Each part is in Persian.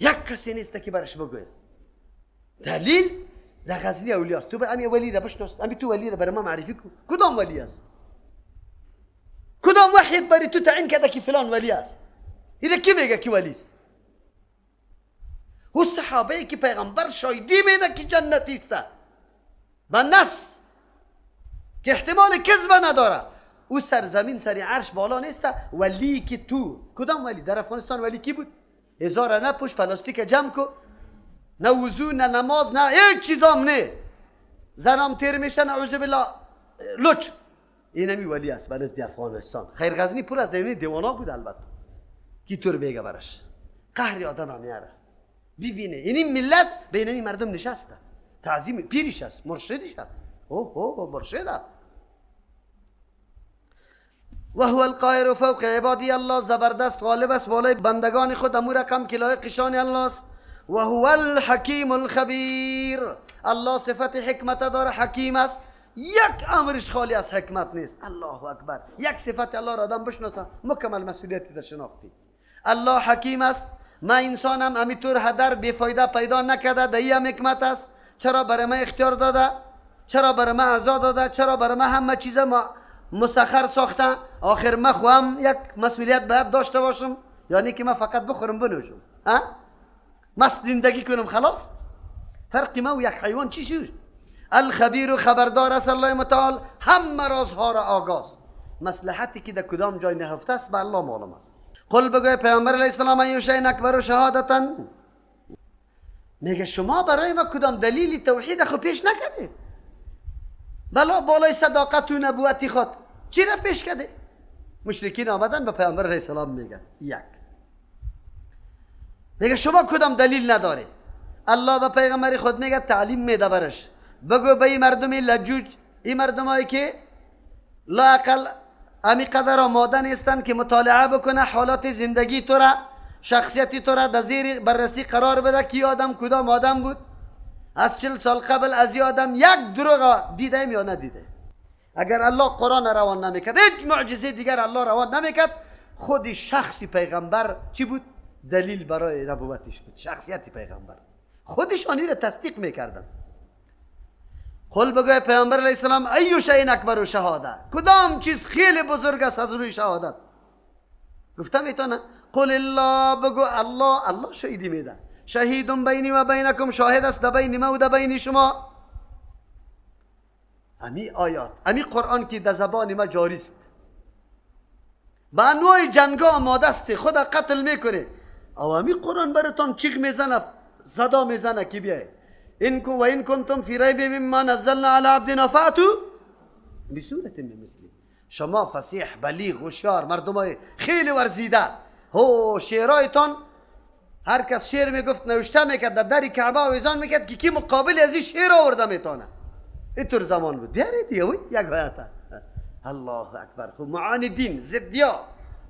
یک کسی نیست که برش بگوید دلیل در غزنی اولیاء است. تو به امی ولی را بشناس، امی تو ولی را برای ما معرفی کن. کدام ولی است؟ کدام وحی برای تو تعیین کرده که فلان ولی است؟ ایده کی میگه که ولی است؟ او صحابه که پیغمبر شایدی میده که جنتی است با نص که احتمال کذب نداره، او سرزمین سر عرش بالا نیست. ولی که تو کدام ولی در افغانستان ولی کی بود؟ هزار نپوش، پلاستیک جمع کو، نه وضو نه نماز نه هیچ چیزام نه، زنام تیر میشه نعوذ بالله لچ. اینمی ولی است به نزد افغانستان. خیر غزنی پر از دیوانا بود البته. کی طور میگه برش؟ قهر آدم هم میاره. ببینه اینی ملت بین این مردم نشسته، تعظیم پیرش است، مرشدش است، اوه اوه مرشد است. و هو القاهر فوق عبادی. الله زبردست غالب است بالای بندگان خود، امو رقم که لایق شان الله است. و هو الحکیم الخبیر. الله صفت حکمت داره، حکیم است، یک امرش خالی از حکمت نیست. الله اکبر. یک صفت الله را آدم بشناسه مکمل مسئولیت در شناختی. الله حکیم است. ما انسانم امیطور هدر بیفایده پیدا نکرده، در این حکمت است. چرا برای ما اختیار داده؟ چرا برای ما عزا داده؟ چرا برای ما همه چیز ما مسخر ساخته؟ آخر ما خواهم یک مسئولیت باید داشته باشم، یعنی که ما فقط بخورم بنوشم، ها؟ مست زندگی کنم خلاص. فرق ما و یک حیوان چی شد؟ الخبیر خبردار است الله متعال، همه رازها را آگاست. مصلحتی که در کدام جای نهفته است به الله معلوم است. قل بگوی پیامبر علیه السلام ای شیء اکبر شهادتا. میگه شما برای ما کدام دلیل توحید خو پیش نکردید؟ بلا بالای صداقت و نبوت خود چی را پیش کرده؟ مشرکین آمدن به پیامبر علیه السلام میگن یک، میگه شما کدام دلیل نداره؟ الله به پیغمبر خود میگه تعلیم میده برش، بگو به این مردم لجوج، این مردمایی که لااقل امی قدر آماده نیستن که مطالعه بکنه حالات زندگی تو را، شخصیتی تو را در زیر بررسی قرار بده کی آدم کدام آدم بود، از 40 سال قبل از این آدم یک دروغ دیده یا ندیده. اگر الله قرآن روان نمیکرد، هیچ معجزه دیگر الله روان نمیکرد، خود شخصی پیغمبر چی بود؟ دلیل برای نبوتش بود. شخصیت پیغمبر خودش آنی را تصدیق میکردن. قل بگوی پیامبر علیه السلام ای شیء اکبر شهاده، کدام چیز خیلی بزرگ است از روی شهادت؟ گفته میتونه قل الله، بگو الله، الله شهیدی میده، شهید بینی و بینکم، شاهد است در بین ما و در بین شما. امی آیات، امی قرآن که در زبان ما جاری است، به انواع جنگا آماده است، خدا قتل میکنه، او امی قرآن براتون چیغ میزنه، صدا میزنه که بیای این کو و این کنتم فی ریب مما نزلنا علی عبدنا فاتوا بسورة من مثله. شما فصیح، بلیغ، هوشیار، مردمای خیلی ورزیده، هو شعرایتان هر کس شعر میگفت نوشته میکرد در در کعبه آویزان میکرد که کی مقابل از این شعر آورده میتونه. اینطور زمان بود. بیارید دیگه یک آیت. الله اکبر. خب معاندین، ضدیا،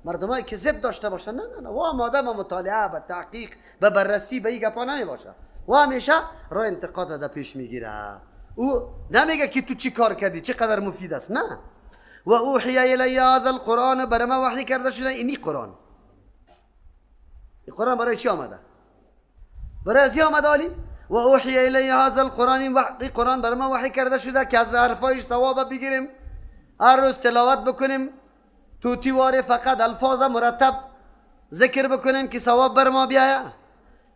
مردمایی که ضد داشته باشن، نه نه نه، و آماده به مطالعه، به تحقیق، به بررسی، به این گپا نمیباشه و همیشه راه انتقاد در پیش میگیره. او نمیگه که تو چی کار کردی، چقدر مفید است، نه. و اوحی الی هذا القرآن، برای ما وحی کرده شده اینی قرآن. این قرآن برای چی آمده؟ برای از آمده عالی. و اوحی الی هذا القرآن، این قرآن برای ما وحی کرده شده که از حرفایش ثواب بگیریم، هر روز تلاوت بکنیم، توتی واره فقط الفاظ مرتب ذکر بکنیم که ثواب بر ما بیاید،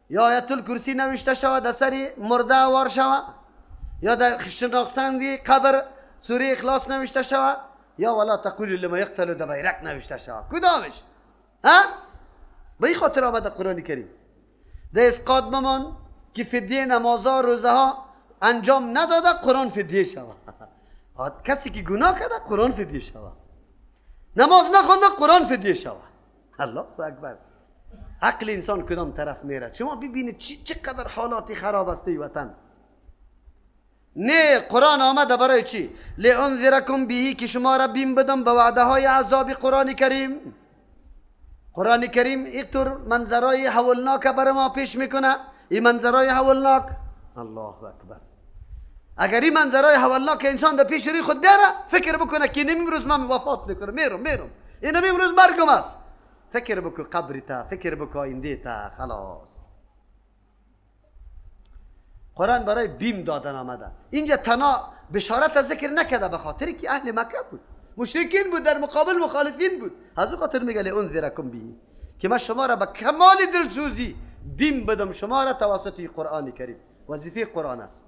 یا آیت الکرسی نوشته شود در سر مرده آوار شود، یا در شناخسندی قبر سوره اخلاص نوشته شود، یا ولا تقول لما یقتل در بیرق نوشته شود. کدامش؟ ها؟ به این خاطر آمده قرآن کریم در اسقاط بمان که فدیه نمازها روزه ها انجام نداده قرآن فدیه شود. کسی که گناه کرده قرآن فدیه شود، نماز نخونده قرآن فدیه شود. الله اکبر. عقل انسان کدام طرف میره؟ شما ببینید چقدر حالات خراب است ای وطن. نه قرآن آمده برای چی؟ لانذرکم بهی، که شما را بیم بدم به وعده های عذاب قرآن کریم. قرآن کریم اینطور منظرای هولناک برای ما پیش میکنه. این منظرای هولناک، الله اکبر. اگر این منظرای هولناک انسان در پیش روی خود بیاره، فکر بکنه که نمی روز من وفات میکنم، میرم، اینم امروز مرگم است. فکر بکو قبر تا، فکر بکو آینده تا، خلاص. قرآن برای بیم دادن آمده. اینجا تنها بشارت ذکر نکرده به خاطر که اهل مکه بود، مشرکین بود، در مقابل مخالفین بود. از او خاطر میگه لانذرکم به، که من شما را به کمال دلسوزی بیم بدم شما را توسط قرآن کریم. وظیفه قرآن است.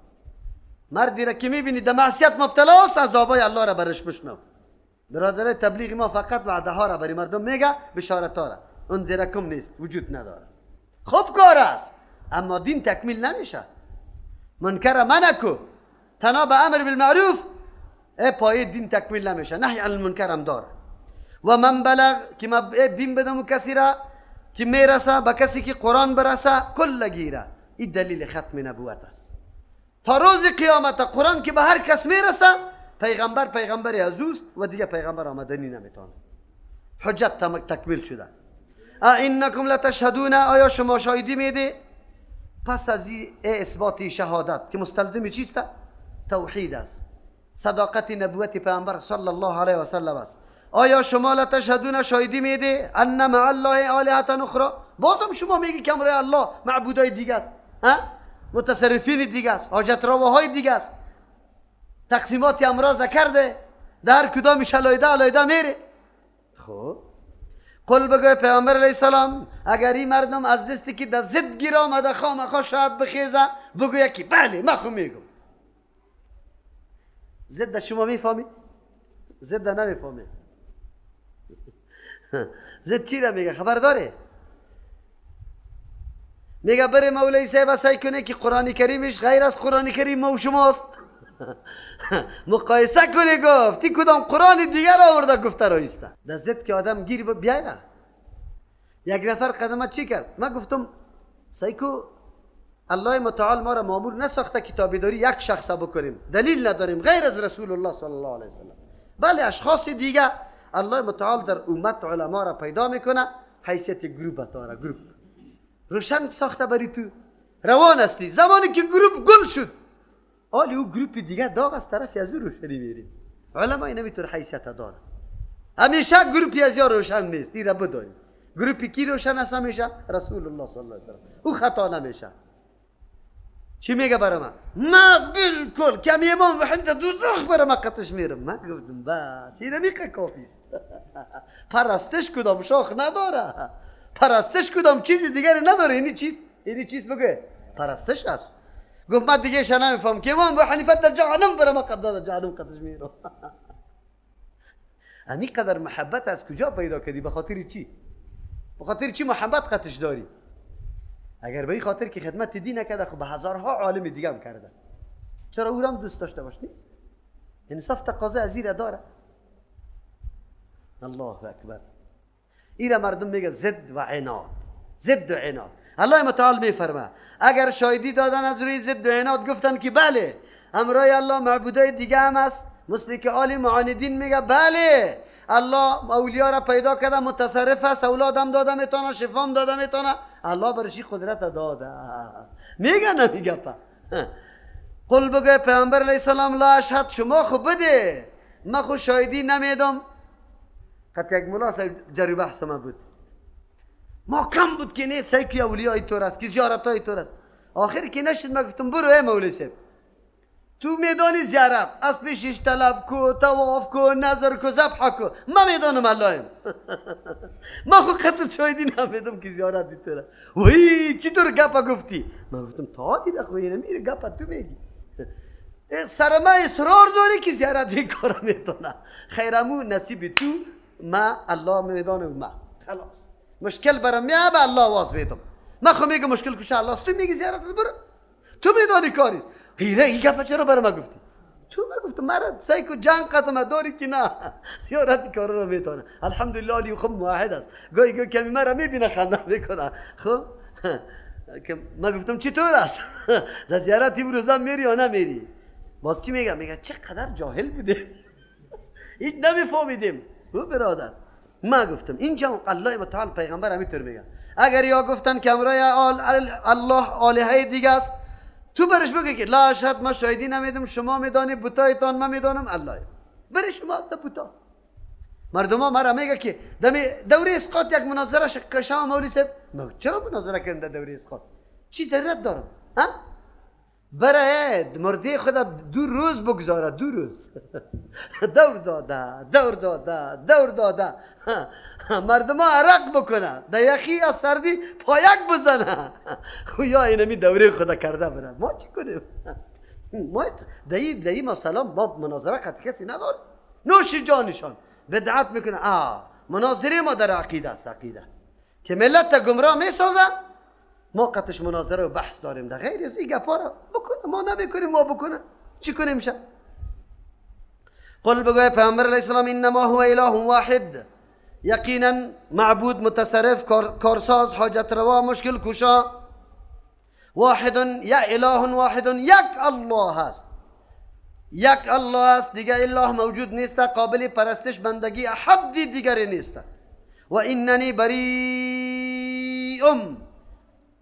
مردی را که میبینی در معصیت مبتلا است، عذابای الله را برش بشنو. برادرای تبلیغ ما فقط وعده ها را برای مردم میگه، بشارت ها را. انذرکم نیست، وجود نداره. خوب کار است، اما دین تکمیل نمیشه. منکر منکو، تنها به امر بالمعروف پای دین تکمیل نمیشه، نهی عن المنکر هم داره. و من بلغ، که ما بیم بدم و کسی را که میرسه، به کسی که قرآن برسه کل گیره. این دلیل ختم نبوت است. تا روز قیامت قرآن که به هر کس میرسه، پیغمبر پیغمبر از اوست و دیگه پیغمبر آمدنی نمیتونه. حجت تکمیل شده. انکم لتشهدون، آیا شما شاهدی میده؟ پس از این اثبات شهادت که مستلزم چیست؟ توحید است، صداقت نبوت پیامبر صلی الله علیه و سلم است. آیا شما لتشهدون شاهدی میده ان مع الله آلهة اخرى؟ بازم شما میگی که امرای الله معبودای دیگه است، ها؟ متصرفین دیگه است، حاجت رواهای دیگه است، تقسیمات امراض کرده، در کدامش علایده علایده میره. خب قل بگوی پیامبر علیه السلام، اگر این مردم از دستی که در ضد گیر آمده خامخا شاید بخیزه، بگویه که بله من خو میگم. ضد شما میفهمی؟ ضد نمیفهمی. ضد چی را میگه خبر داره؟ میگه بره مولوی صاحب سعی کنه که قرآن کریمش غیر از قرآن کریم ما و شماست. مقایسه کنه، گفت تی کدام قرآن دیگر آورده گفته رایسته. در ضد که آدم گیر بیایه. یک نفر قدمت چی کرد؟ من گفتم سیکو الله متعال ما را مامور نساخته که تابعداری یک شخص بکنیم، دلیل نداریم غیر از رسول الله صلی الله علیه وسلم. بله اشخاص دیگه الله متعال در امت علما را پیدا میکنه، حیثیت گروپ داره، گروپ روشن ساخته بری تو روان هستی. زمانی که گروپ گل شد، آلی او گروپ دیگه داغ از طرف از او روشنی میریم. علما این نمیتونه حیثیت داره، همیشه گروپی از یا روشن نیست، این را بدانید. گروپی کی روشن است همیشه؟ رسول الله صلی الله علیه وسلم. او خطا نمیشه. چی میگه برای من؟ ما بالکل کمی امام وحید دوزخ برای ما قطش میرم. من گفتم بس این میقه کافی است. پرستش کدام شاخ نداره، پرستش کدام چیز دیگری نداره. اینی چیز، اینی چیز بگه پرستش است. گفت من دیگه شنم نمیفهم که امام حنیفه در جهنم برای ما قد داد، جهنم قطش میرم. امی قدر محبت از کجا پیدا کردی؟ به خاطر چی؟ به خاطر چی محبت قطش داری؟ اگر به این خاطر که خدمت دین نکرده، خب به هزارها عالم دیگه هم کرده، چرا او را هم دوست داشته باش؟ نی انصاف تقاضا از ایره داره. الله اکبر. ایره مردم میگه ضد و عناد، ضد و عناد. الله متعال میفرمه اگر شاهدی دادن از روی ضد و عناد، گفتن که بله همراه الله معبودای دیگه هم است، مثل که آل معاندین میگه بله الله اولیا را پیدا کرده، متصرف است، اولادم داده میتونه، شفام داده میتونه، الله برشی قدرت داده. میگه نمیگه پا؟ قل بگه پیامبر علیه السلام لا اشهد، شما خو بده، من خو شاهدی نمیدم. قط یک ملا جری بحث ما بود، ما کم بود که نه سعی که اولیای تو است، که زیارت های تو است. آخر که نشد، ما گفتم برو ای مولوی صاحب، تو میدانی زیارت از پیشش طلب کو، طواف کو، نظر کو، ذبح کو، ما میدانم اللهیم. ما خو قطع شاهدی نمیدم که زیارت دیتره. وای چطور گپا گفتی؟ من گفتم تا دیده خو اینه میره گپا تو میگی، سر ما اصرار داری که زیارت این کارا میتونه. خیرمو نصیب تو، ما الله میدانم، ما خلاص مشکل برام میاد به الله واز میدم. من خو میگم مشکل کشه الله است، تو میگی زیارت برو، تو میدانی کاری. هیره این گپا چرا برای ما گفتی؟ تو ما گفتم مرا سعی کو جنگ قدم داری که نه زیارت کارا رو میتونه. الحمدلله علی خب موحد است، گاهی گاهی کمی مرا میبینه خنده میکنه. خب که ما گفتم چطور است؟ در زیارت امروز هم میری یا نمیری؟ باز چی میگه؟ میگه چقدر جاهل بوده، هیچ نمیفهمیدیم. او برادر ما گفتم اینجا الله متعال پیغمبر همینطور میگه اگر یا گفتن که امرای الله الهه دیگه است، تو برش بگه که لا اشهد، ما شاهدی نمیدم، شما میدانی بتایتان، من میدانم الله. برش شما تا بتا مردم ها مرا میگه که دوره اسقاط یک مناظره کشم مولوی صاحب، چرا مناظره کردن در دوره اسقاط؟ چی ضرورت دارم؟ ها؟ برای مرده خدا 2 روز بگذاره، 2 روز دور داده دور داده دور داده، مردم ها عرق بکنه، در یخی از سردی پایک بزنه، خو یا اینمی دوره خدا کرده بره. ما چی کنیم؟ ما دایی ما سلام ما مناظره قد کسی نداریم. نوش جانشان بدعت میکنه. مناظره ما در عقیده است، عقیده که ملت گمراه میسازه، ما قطش مناظره و بحث داریم. در غیر از این گپا را بکنه ما نمیکنیم، ما بکنه چی کنیم میشه؟ قل بگوی پیامبر علیه السلام انما هو اله واحد، یقینا معبود متصرف کارساز حاجت روا مشکل کشا، واحد یا اله واحد، یک الله است، یک الله است، دیگه اله موجود نیست، قابل پرستش بندگی احد دیگری نیست. و اننی بریئم،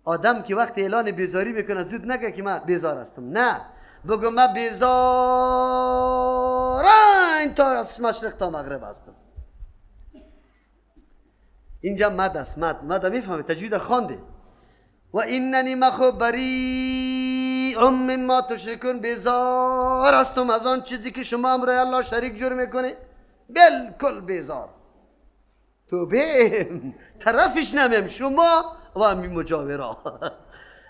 آدم که وقت اعلان بیزاری میکنه زود نگه که من بیزار هستم، نه، بگو من بیزارم تا از مشرق تا مغرب هستم. اینجا مد است، مد مد میفهمی، تجوید خوانده. و اننی مخو بریئم مما تشرکون، بیزار هستم از آن چیزی که شما امرای الله شریک جور میکنی، بالکل بیزار، توبه طرفش نمیم شما و امی مجاورا.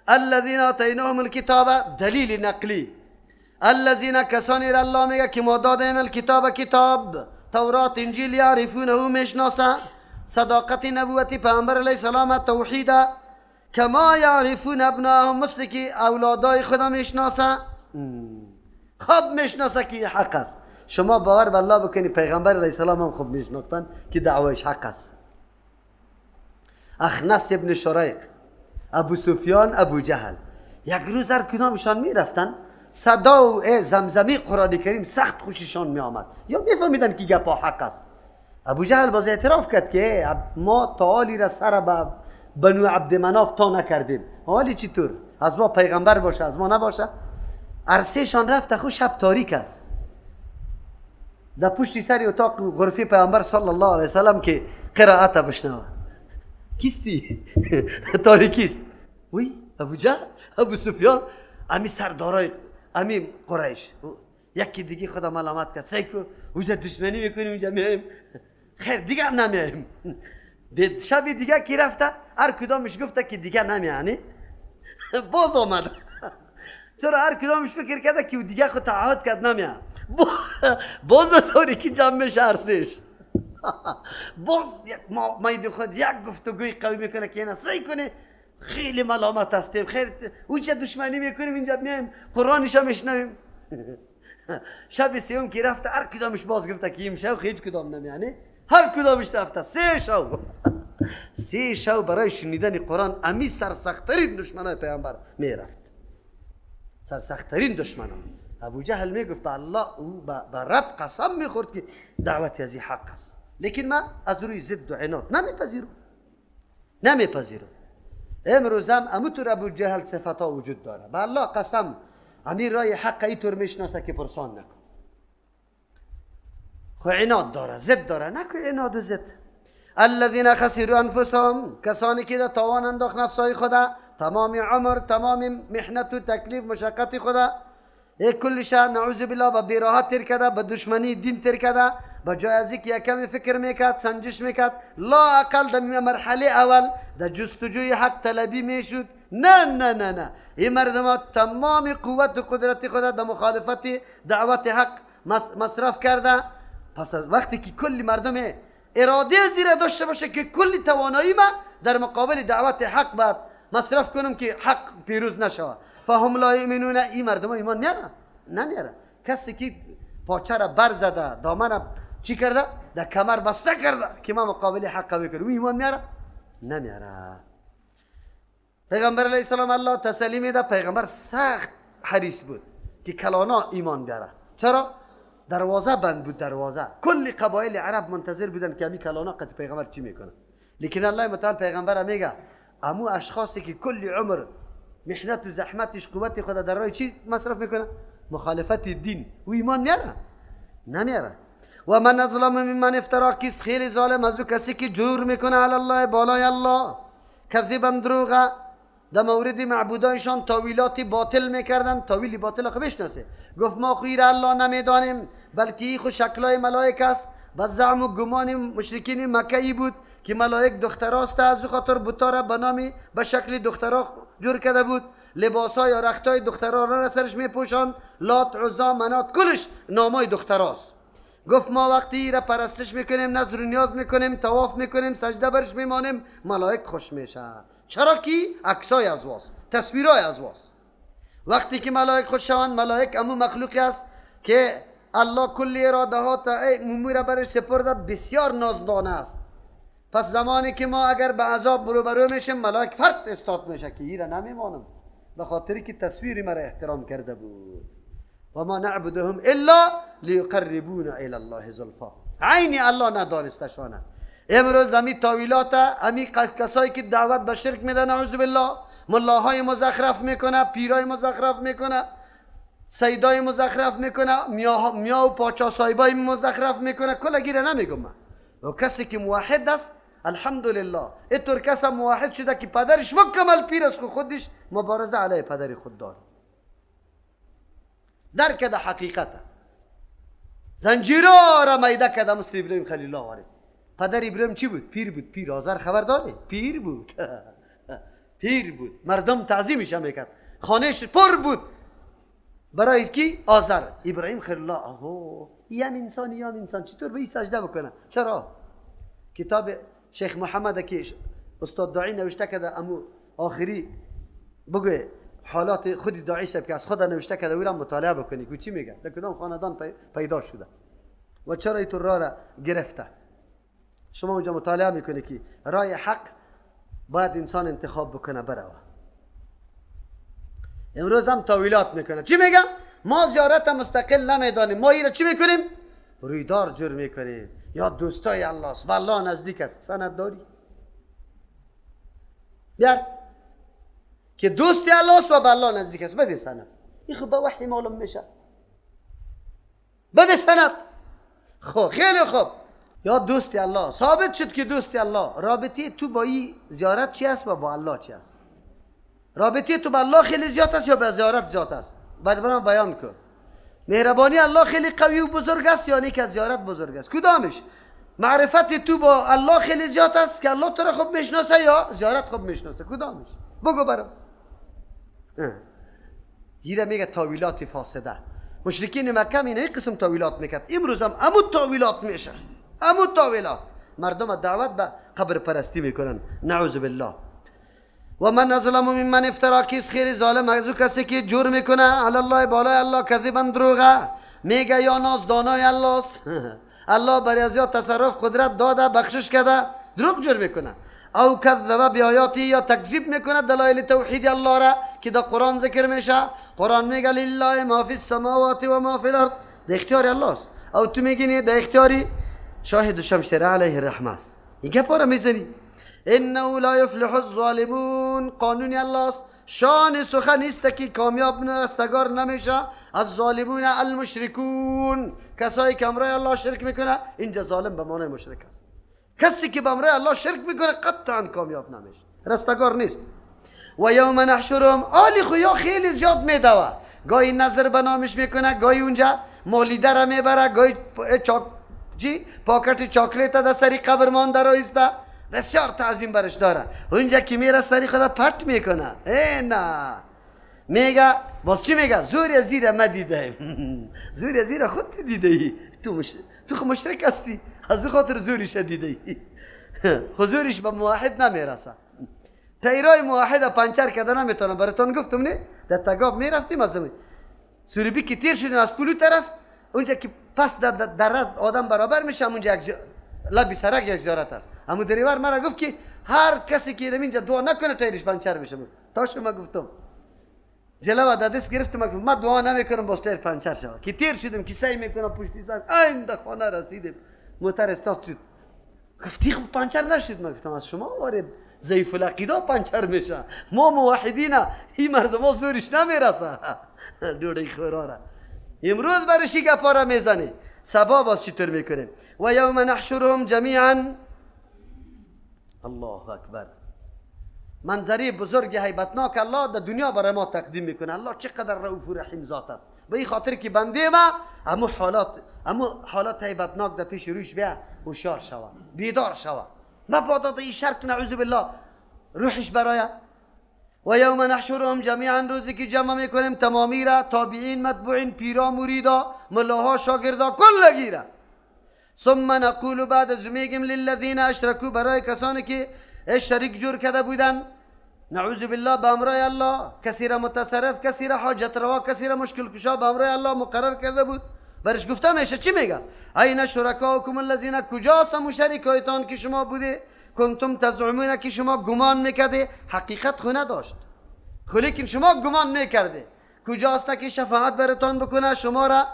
الذین آتیناهم الکتاب، دلیل نقلی، الذین کسانی را الله میگه که ما دادیم الکتاب کتاب، تورات انجیل، یعرفونه میشناسه، صداقت نبوت پیامبر علیه السلام، توحید، کما یعرفون ابناهم، مثل که اولادای خدا میشناسه، خوب میشناسه که حق است. شما باور به الله بکنی پیغمبر علیه السلام هم خوب میشناختن که دعوایش حق است. اخنس ابن شریق، ابو سفیان، ابو جهل، یک روز هر کدامشان میرفتن صدا و زمزمه قرآن کریم سخت خوششان می آمد، یا میفهمیدن که گپا حق است. ابو جهل باز اعتراف کرد که ما تعالی را سر به بنو عبد مناف تا نکردیم، حالی چطور از ما پیغمبر باشه از ما نباشه؟ عرصهشان رفت، خو شب تاریک است، در پشت سر اتاق غرفه پیغمبر صلی الله علیه وسلم که قرائت بشنوه. کیستی؟ تاریکیست. وی ابو جهل، ابو سفیان، امی سردارای امی قریش، یکی دیگه خدا ملامت کرد، سعی کو اونجا دشمنی میکنیم اینجا میایم، خیر دیگه هم نمیایم. شب دیگه کی رفته هر کدامش گفته که دیگه نمیانی، باز آمد. چرا هر کدامش فکر کرده که دیگه خود تعهد کرد نمیاد، باز تاریکی جمع میشه عرصش. باز ما خود یک گفتگوی قوی میکنه که اینا سعی کنه خیلی ملامت هستیم، خیر اونجا دشمنی میکنیم اینجا میایم قرآنش هم میشنویم. شب سیوم که رفته هر کدامش باز گفته که این شب هیچ کدام نمیانی، هر کدامش رفته 3 شب 3 شب برای شنیدن قرآن امی سرسخت‌ترین دشمنای پیامبر میرفت، سرسخت‌ترین دشمنان. ابو جهل میگفت به الله او به رب قسم میخورد که دعوت از حق است، لیکن من از روی ضد و عناد نمیپذیرم، نمیپذیرم. امروز هم اموتور ابو جهل صفتا وجود داره، به الله قسم امیر رای حق ایطور میشناسه که پرسان نکن، خو عناد داره، ضد داره، نکن عناد و ضد. الذین خسروا انفسهم، کسانی که در تاوان انداخت نفسای خدا، تمام عمر تمام محنت و تکلیف مشقت خدا، کل شا نعوذ بالله با بیراحت تیر کرده، با دشمنی دین تیر کرده، با جای از اینکه یکمی فکر میکرد سنجش میکرد، لا اقل در مرحله اول در جستجوی حق طلبی میشد. نه نه نه نه، این مردم تمام قوت و قدرت خدا در مخالفت دعوت حق مصرف کرده. پس از وقتی که کل مردم اراده زیره داشته باشه که کل توانایی ما در مقابل دعوت حق باید مصرف کنم که حق پیروز نشود، فهم لا یؤمنون، این مردم ایمان نیاره، نمیاره. کسی که پاچه را بر زده، دامن چی کرده، در کمر بسته کرده که ما مقابل حق میکنم، او ایمان میاره؟ نمیاره. پیغمبر علیه السلام الله تسلی میده. پیغمبر سخت حریص بود که کلانا ایمان بیاره. چرا؟ دروازه بند بود، دروازه کل قبایل عرب منتظر بودن که امی کلانا قد پیغمبر چی میکنه. لیکن الله متعال پیغمبر میگه امو اشخاصی که کل عمر محنت و زحمتش قوت خود در راه چی مصرف میکنه؟ مخالفت دین، او ایمان میاره؟ نمیاره. و من اظلم ممن افترا، کیست خیلی ظالم از او کسی که جور میکنه علی الله بالای الله، کذبا دروغ. در مورد معبودایشان تاویلات باطل میکردن. تاویل باطل خو بشناسه. گفت ما خیر الله نمیدانیم، بلکه ای خو شکلای ملائک است. و زعم و گمان مشرکین مکه بود که ملائک دختراست، از او خاطر بتا را به نام به شکل دخترا جور کرده بود. لباسای یا رختای دخترا را سرش میپوشاند. لات، عزا، منات، کلش نامای دختراست. گفت ما وقتی را پرستش میکنیم، نذر و نیاز میکنیم، طواف میکنیم، سجده برش میمانیم، ملائک خوش میشه. چرا که عکسای از واست، تصویرای از واست. وقتی که ملائک خوش شوند، ملائک امو مخلوقی است که الله کل اراده ها تا امور را برش سپرده، بسیار نازدانه است. پس زمانی که ما اگر به عذاب روبرو میشیم، ملائک فرد استاد میشه که ایره نمیمانم، به خاطری که تصویر مرا احترام کرده بود. و ما نعبدهم الا لیقربونا الی الله زلفا. عین الله ندانسته شانه. امروز امی تاویلات، امی کسایی که دعوت به شرک میدن، اعوذ بالله، ملاهای مزخرف میکنه، پیرای مزخرف میکنه، سیدای مزخرف میکنه، میا و پاچا صاحبای مزخرف میکنه. کل گیره نمیگم من. و کسی که موحد است، الحمدلله، اینطور کس موحد شده که پدرش مکمل پیر است، خودش مبارزه علیه پدر خود داره. درک ده حقیقت زنجیرا را میده کرده مثل ابراهیم خلیل الله واره. پدر ابراهیم چی بود؟ پیر بود. پیر آذر خبر داره؟ پیر بود. پیر بود، مردم تعظیمش هم میکرد، خانهش پر بود برای کی؟ آذر. ابراهیم خلیل الله آهو یم انسان یم انسان چطور به این سجده بکنه؟ چرا؟ کتاب شیخ محمد که استاد داعی نوشته کرده، امو آخری بگو حالات خود داعی شب که از خود نوشته کرده، او را مطالعه بکنی که چی میگه، در کدام خاندان پیدا شده و چرا اینطور راه را گرفته. شما اونجا مطالعه میکنی که راه حق باید انسان انتخاب بکنه بروه. امروز هم تاویلات میکنه. چی میگه؟ ما زیارت مستقل نمیدانیم، ما ایره چی میکنیم؟ رویدار جور میکنیم، یا دوستای الله است و الله نزدیک است. سند داری؟ بیار که دوستی الله است و به الله نزدیک است، بده سند. این خب به وحی معلوم میشه، بده سند. خب خیلی خوب، یا دوستی الله ثابت شد که دوستی الله. رابطه تو با این زیارت چی است و با الله چی است؟ رابطه تو با الله خیلی زیاد است یا با زیارت زیاد است؟ باید برام بیان کن. مهربانی الله خیلی قوی و بزرگ است یا نه که زیارت بزرگ است؟ کدامش؟ معرفت تو با الله خیلی زیاد است که الله تو را خوب میشناسه یا زیارت خوب میشناسه؟ کدامش؟ بگو برام. هیره میگه تاویلات فاسده. مشرکین مکه اینه قسم تاویلات میکرد، امروز هم امو تاویلات میشه، امو تاویلات. مردم دعوت به قبر پرستی میکنن، نعوذ بالله. و من ظلم ممن افترا، کیست خیلی ظالم از او کسی که جور میکنه علی الله بالای الله کذبا دروغه. میگه یا ناز دانای الله است، الله برای از یا تصرف قدرت داده بخشش کرده، دروغ جور میکنه. او کذب بیااتی، یا تکذیب میکنه دلایل توحید الله را که در قرآن ذکر میشه. قرآن میگه لله ما فی السماوات و ما فی الارض، در اختیار الله است. او تو میگی نه، در اختیاری شاهد شمشیر علیه الرحمه است. این گپا را میزنی. انه لا یفلح الظالمون، قانون الله است. شان سخن نیست که کامیاب رستگار نمیشه از ظالمون المشرکون، کسایی که امرای الله شرک میکنه. اینجا ظالم به معنای مشرک است. کسی که به امرای الله شرک میکنه قطعا کامیاب نمیشه، رستگار نیست. و یوم نحشرهم، آلی خویا خیلی زیاد میدوه، گاهی نظر به نامش میکنه، گاهی اونجا مولیده را میبره، گاهی پاکت چاکلیت در سری قبر مانده را ایسته، بسیار تعظیم برش داره. اونجا که میره سری خدا پرت میکنه. ای نه، میگه باز چی میگه؟ زور زیر ما دیده، زور زیر خود تو دیده ای، تو خود مشرک هستی، از او خاطر زورش دیده ای. حضورش به موحد نمیرسه. تایرای موحد پنچر کرده نمیتونه. براتون گفتم نه، در تگاب میرفتیم از سوریبی که تیر شدیم از پلو طرف، اونجا که پس در رد آدم برابر میشه، اونجا یک لبی سرک یک زیارت است. اما دریور مرا گفت که هر کسی که اینجا دعا نکنه تایرش پنچر میشه. تا شما گفتم جلو دست گرفتم، گفتم من دعا نمیکنم باز تایر پنچر شود. که تیر شدیم که سعی میکنم پشتی سر این خانه رسیدیم، موتر استاد شد. گفتی خب پنچر نشد. من گفتم از شما واره ضعیف العقیده پنچر میشه، ما موحدین این مردم ها زورش نمیرسه. دوڑه خورا را امروز برشی گپا را میزنی. سبا باز چطور میکنیم؟ و یوم نحشرهم جمیعا. الله اکبر. منظری بزرگ هیبتناک الله در دنیا برای ما تقدیم میکنه. الله چقدر رؤوف و رحیم ذات است. به این خاطر که بنده ما امو حالات هیبتناک در پیش روش بیا هوشیار شوه، بیدار شوه، مبادا در این شرک نعوذ بالله روحش برای. و یوم نحشرهم جمیعا، روزی که جمع میکنیم تمامی را، تابعین، متبوعین، پیرا، مریدا، ملاها، شاگردا، کلگی را. ثم نقول، بعد از میگیم للذین اشرکوا، برای کسانی که شریک جور کرده بودن نعوذ بالله به امرای الله، کسی را متصرف، کسی را حاجت روا، کسی را مشکل کشا به امرای الله مقرر کرده بود، برش گفته میشه چی میگه؟ این شرکاکم الذین، کجاست مشرکایتان که شما بوده؟ کنتم تزعمون، که شما گمان میکرده، حقیقت خو نداشت، لیکن شما گمان میکرده. کجاست که شفاعت براتان بکنه، شما را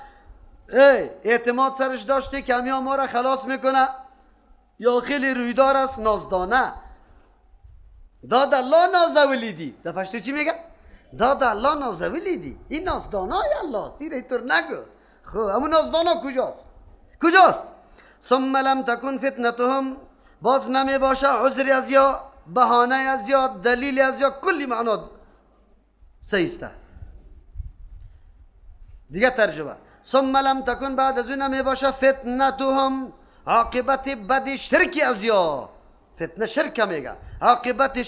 اعتماد سرش داشته که همیا ما را خلاص میکنه، یا خیلی رویدار است نازدانه. داد الله نازولیدی. در پشتو چی میگه؟ داد الله نازولیدی. این نازدانای الله سیره اینطور نگو. خب همون نازدانا کجاست؟ کجاست؟ ثم لم تکن فتنتهم، باز نمی باشه عذری از یا بهانه از یا دلیل از یا کلی معنا سیسته. دیگه ترجمه ثم لم تکن، بعد از اون نمی باشه فتنتهم، عاقبت بد شرک از یا، فتنه شرک میگه، عاقبت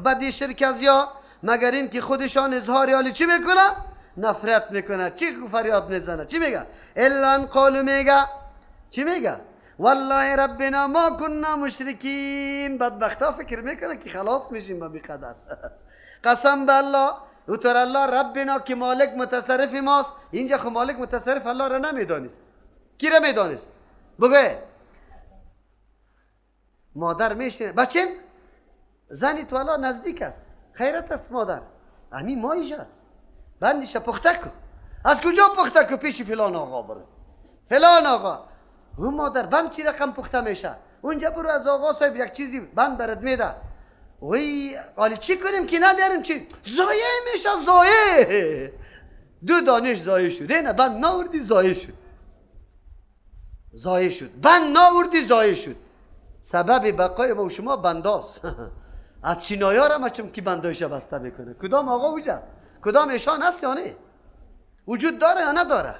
بد شرک از یا، مگر این که خودشان اظهار حالی چی میکنه؟ نفرت میکنه. چی فریاد میزنه؟ چی میگه؟ الا ان قالوا، میگه چی میگه؟ والله ربنا ما كنا مشرکین. بدبختا فکر میکنه که خلاص میشیم به قدر. قسم به الله، او تر الله ربنا که مالک متصرف ماست. اینجا خو مالک متصرف الله را نمیدانست. کی را میدانست؟ بگو. مادر میشه بچیم زنی تو الله نزدیک است، خیرت است مادر، همین مایش است، بندیش پخته کن. از کجا پخته کن؟ پیش فلان آقا برو، فلان آقا. اون مادر بند چی رقم پخته میشه؟ اونجا برو از آقا صاحب یک چیزی بند برات میده. وی حالی چی کنیم که نمیاریم؟ چی ضایع میشه؟ ضایع. دو دانش ضایع شد. نه بند ناوردی ضایع شد، ضایع شد. بند ناوردی ضایع شد. سبب بقای ما و شما بنداست. از چینایا را ما چون کی بندایش بسته میکنه؟ کدام آقا وجود است؟ کدام ایشان هست یا نه؟ وجود داره یا نداره؟